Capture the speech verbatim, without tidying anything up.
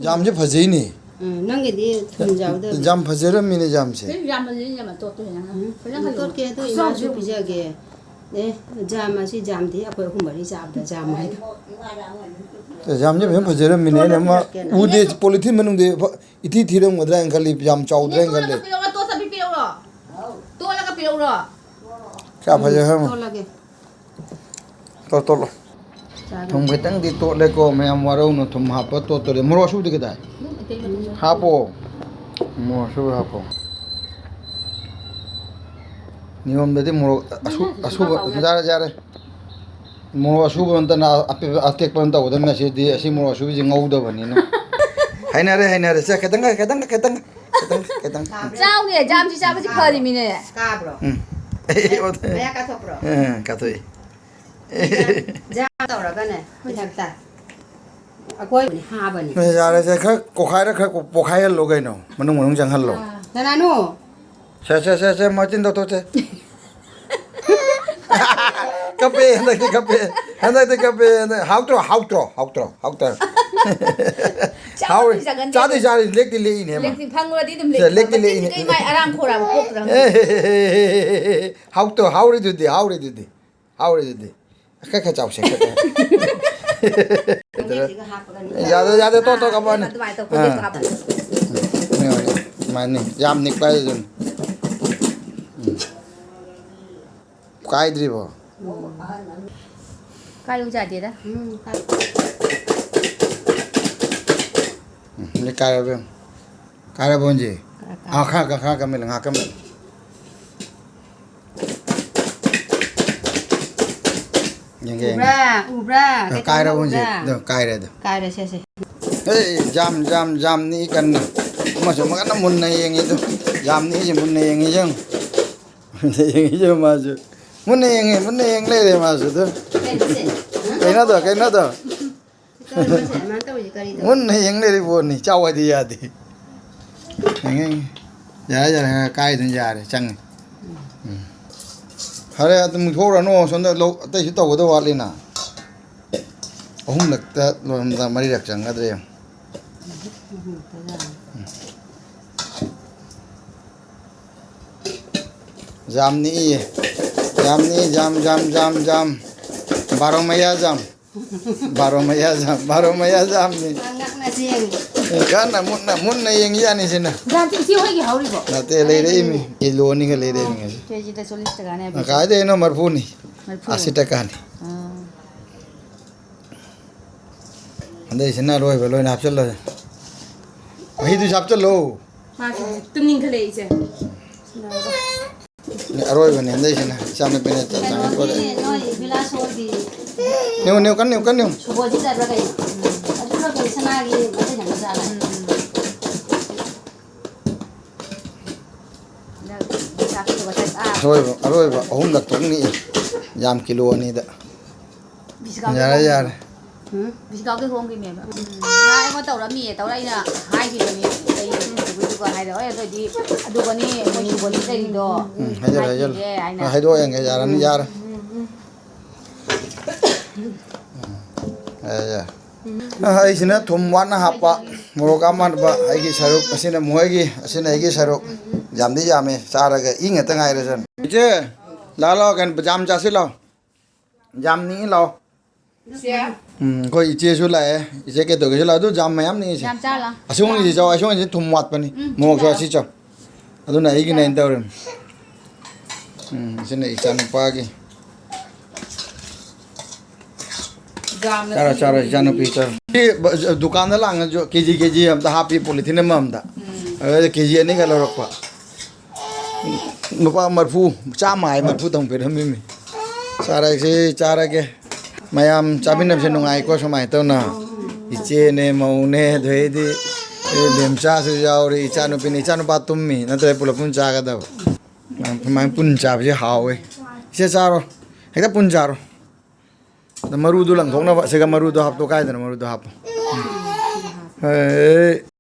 ꯖꯥꯝꯁꯦ ꯐꯖꯩꯅꯦ꯫ ꯎꯝ, ꯅꯪꯒꯤꯗꯤ ꯊꯨꯝ ꯌꯥꯎꯗꯕꯅꯤ꯫ ꯖꯥꯝ ꯐꯖꯔꯝꯃꯤꯅꯦ, ꯖꯥꯝꯁꯦ꯫ ꯀꯔꯤ ꯖꯥꯝ ꯐꯖꯩ, ꯖꯥꯝ ꯑꯇꯣꯠꯄ ꯍꯦꯟꯅ ꯎꯝ, ꯐꯖꯅ ꯈꯜꯂꯣ꯫ ꯇꯣꯠꯀꯦ, ꯑꯗꯨ ꯈꯨꯆꯥꯎꯁꯦ ꯏꯃꯥꯁꯨ ꯌꯦꯡꯉꯨ꯫ ꯄꯤꯖꯒꯦ꯫ ꯑꯦ, ꯖꯥꯝ ꯑꯁꯤ ꯖꯥꯝꯗꯤ ꯑꯩꯈꯣꯏ ꯑꯍꯨꯝ ꯃꯔꯤ ꯆꯥꯕꯗ ꯖꯥꯝ ꯍꯥꯏꯗꯣ꯫ ꯖꯥꯝꯁꯦ ꯐꯖꯅ ꯐꯖꯔꯝꯃꯤꯅꯦ꯫ ꯑꯩꯅ ꯑꯃ ꯇꯣꯠꯂꯒ ꯄꯤꯔꯛꯀꯦ꯫ ꯎꯗꯦ, ꯄꯣꯂꯤꯊꯤꯟ ꯃꯅꯨꯡꯗ ꯏꯊꯤ ꯊꯤꯔꯝꯒꯗ꯭ꯔꯥ ꯍꯥꯏꯅ ꯈꯜꯂꯤ, ꯌꯥꯝ ꯆꯥꯎꯗ꯭ꯔꯥ ꯍꯥꯏꯅ ꯈꯜꯂꯤ꯫ ꯇꯣꯠꯂꯒ ꯄꯤꯔꯛꯑꯣ, ꯇꯣꯠꯇꯕꯤ ꯄꯤꯔꯛꯎꯔꯣ? ꯇꯣꯠꯂꯒ ꯄꯤꯔꯛꯎꯔꯣ? ꯀꯌꯥ ꯐꯖꯩ ꯍꯥꯏꯃꯣ꯫ ꯇꯣꯠꯂꯒꯦ꯫ ꯇꯣꯠ-, ꯇꯣꯠꯂꯣ꯫ ꯆꯥꯔꯣ꯫ ꯊꯨꯝ ꯈꯤꯇꯪꯗꯤ ꯇꯣꯠꯂꯦꯀꯣ, ꯃꯌꯥꯝ ꯋꯥꯔꯧꯅꯨ, ꯊꯨꯝ ꯍꯥꯞꯄ ꯇꯣꯠꯇꯣꯔꯦ꯫ ꯃꯣꯔꯣꯛ ꯑꯁꯨꯕꯗꯤ ꯀꯗꯥꯏ? ꯍꯥꯞꯄꯣ꯫ ꯃꯣꯔꯣꯛ ꯑꯁꯨꯕ ꯍꯥꯞꯄꯣ꯫ ꯅꯤꯌꯣꯝꯗꯗꯤ ꯃꯣꯔꯣꯛ ꯑꯁꯨ-, ꯑꯁꯨꯕ, ꯌꯥꯔꯦ, ꯌꯥꯔꯦ꯫ ꯃꯣꯔꯣꯛ ꯑꯁꯨꯕ ꯅꯠꯇꯅ ꯑꯄꯦ-, ꯑꯇꯦꯛꯄ ꯑꯃ ꯇꯧꯒꯗꯕꯅꯤ꯫ ꯑꯁꯤꯗꯤ, ꯑꯁꯤ ꯃꯣꯔꯣꯛ ꯑꯁꯨꯕꯁꯤ ꯉꯧꯗꯕꯅꯤꯅ꯫ ꯍꯩꯅꯔꯦ, ꯍꯩꯅꯔꯦ꯫ ꯁꯦ, ꯈꯤꯇꯪ, ꯈꯤꯇꯪ, ꯈꯤꯇꯪ, ꯈꯤꯇꯪ, ꯈꯤꯇꯪ꯫ ꯆꯥꯎꯅꯦ, ꯖꯥꯝꯁꯤ ꯆꯥꯕꯁꯤ ꯐꯔꯤꯃꯤꯅꯦ꯫ ꯀꯥꯕ꯭ꯔꯣ? ꯎꯝ꯫ ꯃꯌꯥ ꯀꯥꯊꯣꯛꯄ꯭ꯔꯣ? ꯎꯝ, ꯀꯥꯊꯣꯛꯏ꯫ ꯖꯥꯝ ꯇꯧꯔꯒꯅꯦ, ꯃꯊꯛꯇ ꯑꯀꯣꯏꯕꯅꯤ ꯍꯥꯕꯅꯤ꯫ ꯌꯥꯔꯦ, ꯁꯦ, ꯈꯔ ꯀꯣꯛꯈꯥꯏꯔ, ꯈꯔ ꯄꯣꯛꯈꯥꯏꯍꯜꯂꯣ ꯀꯩꯅꯣ, ꯃꯅꯨꯡ ꯃꯅꯨꯡ ꯆꯪꯍꯜꯂꯣ꯫ ꯅꯅꯥꯅꯨ, ꯁꯦ, ꯁꯦ, ꯁꯦ, ꯁꯦ, ꯃꯆꯤꯟ ꯇꯧꯊꯣꯛꯁꯦ꯫ ꯀꯞꯄꯦ, ꯍꯟꯗꯛꯇꯤ ꯀꯞꯄꯦ꯫ ꯍꯟꯗꯛꯇꯤ ꯀꯞꯄꯦ, ꯍꯟꯗꯛ꯫ ꯍꯥꯎꯇ꯭ꯔꯣ, ꯍꯥꯎꯇ꯭ꯔꯣ, ꯍꯥꯎꯇ꯭ꯔꯣ, ꯍꯥꯎꯇ꯭ꯔꯣ? ꯆꯥꯕꯗꯤ ꯍꯥꯎꯔꯤ꯫ ꯆꯥꯒꯟꯗꯦ꯫ ꯆꯥꯗꯤ ꯆꯥꯔꯤ, ꯂꯦꯛꯇꯤ ꯂꯦꯛꯏꯅꯦ, ꯃꯥ꯫ ꯂꯦꯛꯇꯤ ꯐꯪꯉꯨꯔꯗꯤ ꯑꯗꯨꯝ ꯁꯦ, ꯂꯦꯛꯏ꯫ ꯂꯦꯛꯇꯤ ꯂꯦꯛꯏꯅꯦ꯫ ꯃꯆꯤꯟꯁꯤꯗꯤ ꯃꯥꯏ ꯑꯔꯥꯡ ꯈꯣꯔꯥꯕ ꯄꯣꯛꯇ꯭ꯔꯥ ꯈꯪꯗꯦ꯫ ꯑꯦ, ꯍꯥꯎꯇ꯭ꯔꯣ, ꯍꯥꯎꯔꯤꯗꯨꯗꯤ, ꯍꯥꯎꯔꯤꯗꯨꯗꯤ꯫ ꯍꯥꯎꯔꯤꯗꯨꯗꯤ꯫ ꯈꯔ ꯈꯔ ꯆꯥꯎꯁꯦ, ꯈꯔ ꯈꯔ꯫ ꯌꯥꯗꯦ, ꯌꯥꯗꯦ, ꯇꯣꯛ, ꯇꯣꯛ, ꯑꯃꯅꯤ꯫ ꯑꯗꯨꯃꯥꯏꯅ ꯇꯧ, ꯑꯥ꯫ ꯀꯣꯂꯦꯖ ꯀꯥꯕꯗ꯫ ꯎꯝ, ꯍꯣꯏ, ꯍꯣꯏ꯫ ꯃꯥꯅꯤ꯫ ꯌꯥꯝ ꯅꯤꯛꯄ ꯍꯥꯏꯗꯨꯅꯤ꯫ ꯎꯝ꯫ ꯀꯥꯏꯗ꯭ꯔꯤꯕꯣ? ꯎꯝ꯫ ꯀꯥꯏꯌꯨ ꯌꯥꯗꯦꯗ꯫ ꯎꯝ, ꯀꯥꯏ-꯫ ꯎꯝ, ꯂꯩ ꯀꯥꯏꯔꯕ ꯌꯦꯡꯉꯨ꯫ ꯀꯥꯏꯔꯕꯣ ꯍꯧꯖꯤꯛ? ꯀꯥꯏ, ꯀꯥꯏ꯫ ꯑꯥ, ꯈꯔ, ꯈꯔ, ꯈꯔ ꯀꯝꯃꯤꯜꯂꯦ, ꯉꯥꯏꯍꯥꯛ ꯀꯝꯃꯤꯜꯂꯦ꯫ ꯌꯦꯡꯒꯦ, ꯌꯦꯡꯒꯦ꯫ ꯎꯕ꯭ꯔꯥ? ꯎꯕ꯭ꯔꯥ? ꯑ, ꯀꯩ ꯀꯥꯏꯔꯕꯣ ꯇꯧꯕ꯭ꯔꯥ? ꯍꯧꯖꯤꯛ? ꯑꯗꯣ, ꯀꯥꯏꯔꯦ ꯑꯗꯣ꯫ ꯀꯥꯏꯔꯦ, ꯁꯦ, ꯁꯦ꯫ ꯑꯦ, ꯖꯥꯝ, ꯖꯥꯝ, ꯖꯥꯝ ꯅꯤꯛꯏ ꯀꯟꯅ꯫ ꯑꯃꯁꯨ ꯑꯃ ꯀꯟꯅ ꯃꯨꯟꯅ ꯌꯦꯡꯉꯤ ꯑꯗꯨ꯫ ꯖꯥꯝ ꯅꯤꯛꯏꯁꯦ ꯃꯨꯟꯅ ꯌꯦꯡꯉꯤ ꯌꯦꯡꯉꯨ꯫ ꯃꯨꯟꯅ ꯌꯦꯡꯉꯤ ꯌꯦꯡꯉꯨ ꯃꯥꯁꯨ꯫ ꯃꯨꯟꯅ ꯌꯦꯡꯉꯤ, ꯃꯨꯟꯅ ꯌꯦꯡ ꯂꯩꯔꯦ ꯃꯥꯁꯨ ꯑꯗꯨ꯫ ꯀꯩꯅꯣ ꯁꯦ? ꯀꯩꯅꯣꯗꯣ, ꯀꯩꯅꯣꯗꯣ꯫ ꯀꯩꯅꯣ ꯁꯦ? ꯃꯥꯅ ꯇꯧꯔꯤꯁꯦ ꯀꯔꯤꯅꯣ? ꯃꯨꯟꯅ ꯌꯦꯡ ꯂꯩꯔꯤ ꯄꯣꯠꯅꯤ, ꯆꯥꯎ ꯍꯥꯏꯗꯤ ꯌꯥꯗꯦ꯫ ꯌꯦꯡꯉꯦ, ꯌꯦꯡꯉꯦ꯫ ꯌꯥꯔꯦ, ꯌꯥꯔꯦ, ꯀꯥꯏꯗꯨꯅ ꯌꯥꯔꯦ, ꯆꯪꯉꯦ꯫ ꯎꯝ꯫ ꯐꯔꯦ, ꯑꯗꯨꯝ ꯊꯣꯛꯎꯔꯅꯨ, ꯁꯣꯝꯗ ꯂꯧ, ꯑꯇꯩꯁꯨ ꯇꯧꯒꯗꯕ ꯋꯥꯠꯂꯤꯅ꯫ ꯑꯍꯨꯝꯂꯛꯇ ꯂꯣꯏꯔꯝꯗ ꯃꯔꯤꯔꯛ ꯆꯪꯒꯗ꯭ꯔꯦ ꯌꯦꯡꯉꯨ꯫ ꯖꯥꯝ ꯅꯤꯛꯏꯌꯦ꯫ ꯖꯥꯝ ꯅꯤꯛꯏ, ꯖꯥꯝ, ꯖꯥꯝ, ꯖꯥꯝ, ꯖꯥꯝ꯫ ꯕꯥꯔꯣ ꯃꯌꯥ ꯖꯥꯝ꯫ ꯕꯥꯔꯣ ꯃꯌꯥ ꯖꯥꯝ, ꯕꯥꯔꯣ ꯃꯌꯥ ꯖꯥꯝꯅꯤ꯫ ꯉꯛꯅ ꯆꯦꯟꯒꯤ꯫ ꯑꯦ, ꯀꯟꯅ ꯃꯨꯟꯅ, ꯃꯨꯟꯅ ꯌꯦꯡꯉꯤꯖꯥꯠꯅꯤ ꯁꯤꯅ꯫ ꯖꯥꯝꯁꯦ ꯏꯆꯦ ꯍꯣꯏꯒꯤ ꯍꯧꯔꯤꯕꯣ? ꯅꯠꯇꯦ, ꯂꯩꯔꯛꯏꯃꯤ꯫ ꯀꯤꯂꯣ ꯑꯅꯤꯒ ꯂꯩꯔꯛꯏꯃꯤ ꯉꯁꯤ꯫ ꯀꯦꯖꯤꯗ ꯆꯣꯂꯤꯁ ꯇꯀꯥꯅꯦ ꯍꯥꯏꯕ꯫ ꯀꯥꯏꯗꯩꯅꯣ, ꯃꯔꯐꯨꯅꯤ꯫ ꯃꯔꯐꯨ? ꯑꯁꯤ ꯇꯀꯥꯅꯤ꯫ ꯑꯥ꯫ ꯍꯟꯗꯛꯁꯤꯅ ꯑꯔꯣꯏꯕ ꯂꯣꯏꯅ ꯍꯥꯞꯆꯜꯂꯣ꯫ ꯃꯍꯤꯗꯨꯁꯨ ꯍꯥꯞꯆꯜꯂꯣ꯫ ꯃꯥꯁꯤ ꯍꯧꯖꯤꯛ ꯇꯨꯝꯅꯤꯡꯈꯠꯂꯛꯑꯦ, ꯏꯆꯦ꯫ ꯑꯔꯣꯏꯕꯅꯦ ꯍꯟꯗꯛꯁꯤꯅ꯫ ꯏꯆꯥꯅꯨꯄꯤꯅ ꯆꯥꯛ ꯆꯥꯅꯤ ꯄꯣꯔꯛꯑꯦ꯫ ꯀꯩꯅꯣꯒꯤ, ꯅꯣꯏ ꯕꯤꯂꯥꯁꯣꯔꯒꯤ ꯅꯦꯎ, ꯅꯦꯎ, ꯀꯟꯅ ꯅꯦꯎ, ꯀꯟꯅ ꯅꯦꯎ꯫ ꯁꯨꯕꯣꯖꯤꯠ ꯍꯥꯏꯕ꯭ꯔꯥ ꯀꯩꯅꯣ? ꯑꯗꯨꯅ ꯀꯩꯅꯣ, ꯁꯅꯥꯒꯤ ꯃꯩꯇꯩ ꯁꯅꯥ ꯆꯥꯕ꯫ ꯍꯟꯗꯛ ꯆꯥꯛ ꯆꯥꯕ ꯆꯠ-, ꯑꯥ꯫ ꯑꯔꯣꯏꯕ, ꯑꯔꯣꯏꯕ ꯑꯍꯨꯝꯂꯛ ꯊꯣꯛꯅꯤꯛꯏ꯫ ꯌꯥꯝ ꯀꯤꯂꯣ ꯑꯅꯤꯗ꯫ ꯕꯤꯁꯀꯥꯎꯟꯗ ꯌꯥꯔꯦ, ꯍꯣꯡꯉꯤꯕ꯫ ꯌꯥꯔꯦ꯫ ꯎꯝ? ꯕꯤꯁꯀꯥꯎꯟꯗ ꯍꯣꯡꯈꯤꯕꯅꯦꯕ꯫ ꯎꯝ꯫ ꯉꯥ ꯑꯩꯉꯣꯟꯗ ꯇꯧꯔꯛꯑꯝꯃꯤꯌꯦ꯫ ꯇꯧꯔ ꯑꯩꯅ ꯍꯥꯏꯈꯤꯕꯅꯤ꯫ ꯑꯩ ꯇꯧꯕꯩꯗꯨꯒ ꯍꯥꯏꯔꯦ꯫ ꯍꯣꯏ, ꯑꯗꯨꯑꯣꯏꯗꯤ ꯑꯗꯨꯒꯅꯤ ꯃꯣꯏ ꯁꯨꯕꯣꯟ ꯂꯩꯔꯤꯗꯣ꯫ ꯎꯝ, ꯍꯥꯏꯖꯜꯂꯣ, ꯍꯥꯏꯖꯜꯂꯣ꯫ ꯍꯥꯏꯈꯤꯒꯦ ꯍꯥꯏꯅ꯫ ꯑ, ꯍꯥꯏꯗꯣꯛꯑ ꯌꯦꯡꯒꯦ, ꯌꯥꯔꯅꯤ, ꯎꯝ꯫ ꯌꯥꯔꯦ꯫ ꯎꯝ, ꯎꯝ, ꯎꯝ꯫ ꯌꯥꯔꯦ, ꯌꯥꯔꯦ꯫ ꯑ, ꯑꯩꯁꯤꯅ ꯊꯨꯝ ꯋꯥꯠꯅ ꯍꯥꯞꯄ, ꯃꯣꯔꯣꯛ ꯑꯃꯥꯟꯕ ꯑꯩꯒꯤ ꯁꯔꯨꯛ, ꯑꯁꯤꯅ ꯃꯣꯏꯒꯤ, ꯑꯁꯤꯅ ꯑꯩꯒꯤ ꯁꯔꯨꯛ꯫ ꯌꯥꯝꯗꯤ ꯌꯥꯝꯃꯦ, ꯆꯥꯔꯒ ꯏ ꯉꯥꯛꯇ ꯉꯥꯏꯔꯁꯅꯨ꯫ ꯏꯆꯦ, ꯂꯥꯛꯑꯣ, ꯂꯥꯛꯑꯣ, ꯀꯩꯅꯣ, ꯖꯥꯝ ꯆꯥꯁꯤ ꯂꯥꯛꯑꯣ꯫ ꯖꯥꯝ ꯅꯤꯛꯏ ꯂꯥꯛꯑꯣ꯫ ꯏꯆꯦ꯫ ꯎꯝ, ꯑꯩꯈꯣꯏ ꯏꯆꯦꯁꯨ ꯂꯥꯛꯑꯦ꯫ ꯏꯆꯦ ꯀꯩꯗꯧꯒꯦꯁꯨ ꯂꯥꯛꯑꯣ꯫ ꯑꯗꯨ ꯖꯥꯝ ꯃꯌꯥꯝ ꯅꯤꯛꯏꯁꯦ꯫ ꯖꯥꯝ ꯆꯥ ꯂꯥꯛꯑꯣ꯫ ꯑꯁꯤꯒꯨꯝꯕꯁꯤ ꯆꯥꯎ, ꯑꯁꯤꯒꯨꯝꯕꯁꯤ ꯊꯨꯝ ꯋꯥꯠꯄꯅꯤ꯫ ꯎꯝ, ꯃꯣꯔꯣꯛꯁꯨ ꯆꯥ꯫ ꯑꯁꯤ ꯆꯥꯎ꯫ ꯑꯗꯨꯅ ꯑꯩꯒꯤꯅꯦ ꯑꯩꯅ ꯇꯧꯔꯤꯅꯤ꯫ ꯎꯝ, ꯁꯤꯅ ꯏꯆꯥꯅꯨꯄꯥꯒꯤ꯫ ꯖꯥꯝꯅ ꯆꯥꯔꯣ, ꯆꯥꯔꯣ, ꯁꯤꯗꯧꯔꯤꯅꯤ꯫ ꯏꯆꯥꯅꯨꯄꯤ, ꯆꯥꯔꯣ꯫ ꯁꯤ ꯕ-, ꯗꯨꯀꯥꯟꯗ ꯂꯥꯡꯉꯁꯨ ꯀꯦꯖꯤ, ꯀꯦꯖꯤ ꯑꯝꯇ ꯍꯥꯞꯄꯤ, ꯄꯣꯂꯤꯊꯤꯟ ꯑꯃꯃꯝꯗ꯫ ꯎꯝ꯫ ꯑꯗꯨꯗ ꯀꯦꯖꯤ ꯑꯅꯤꯒ ꯂꯧꯔꯛꯄ꯫ ꯂꯨꯄꯥ ꯃꯔꯐꯨ, ꯆꯥꯝꯃ ꯍꯥꯏ, ꯃꯔꯐꯨ ꯇꯪ ꯄꯤꯔꯝꯃꯤꯃꯤ꯫ ꯆꯥꯔꯁꯤ, ꯆꯥꯔꯒꯦ꯫ ꯃꯌꯥꯝ ꯆꯥꯃꯤꯟꯅꯕꯁꯦ ꯅꯨꯡꯉꯥꯏꯀꯣ, ꯁꯨꯃꯥꯏꯅ ꯇꯧꯅ꯫ ꯏꯆꯦꯅꯦ, ꯃꯧꯅꯦ, ꯑꯗꯩꯗꯤ ꯏꯕꯦꯝꯆꯥꯁꯨ ꯌꯥꯎꯔꯤ, ꯏꯆꯥꯅꯨꯄꯤꯅꯦ, ꯏꯆꯥꯅꯨꯄꯥ ꯇꯨꯝꯃꯤ, ꯅꯠꯇ꯭ꯔꯗꯤ ꯄꯨꯂꯞ ꯄꯨꯟ ꯆꯥꯒꯗꯕ꯫ ꯁꯨꯃꯥꯏꯅ ꯄꯨꯟ ꯆꯥꯕꯁꯦ ꯍꯥꯎꯋꯦ꯫ ꯏꯆꯦ ꯆꯥꯔꯣ, ꯍꯦꯛꯇ ꯄꯨꯟ ꯆꯥꯔꯣ꯫ ꯑꯗ ꯃꯔꯨꯗꯨ ꯂꯪꯊꯣꯛꯅꯕ, ꯁꯤꯒ ꯃꯔꯨꯗꯣ ꯍꯥꯞꯇꯣꯛ, ꯀꯥꯏꯗꯅꯣ ꯃꯔꯨꯗꯣ ꯍꯥꯞꯄꯣ꯫ ꯍꯦ꯫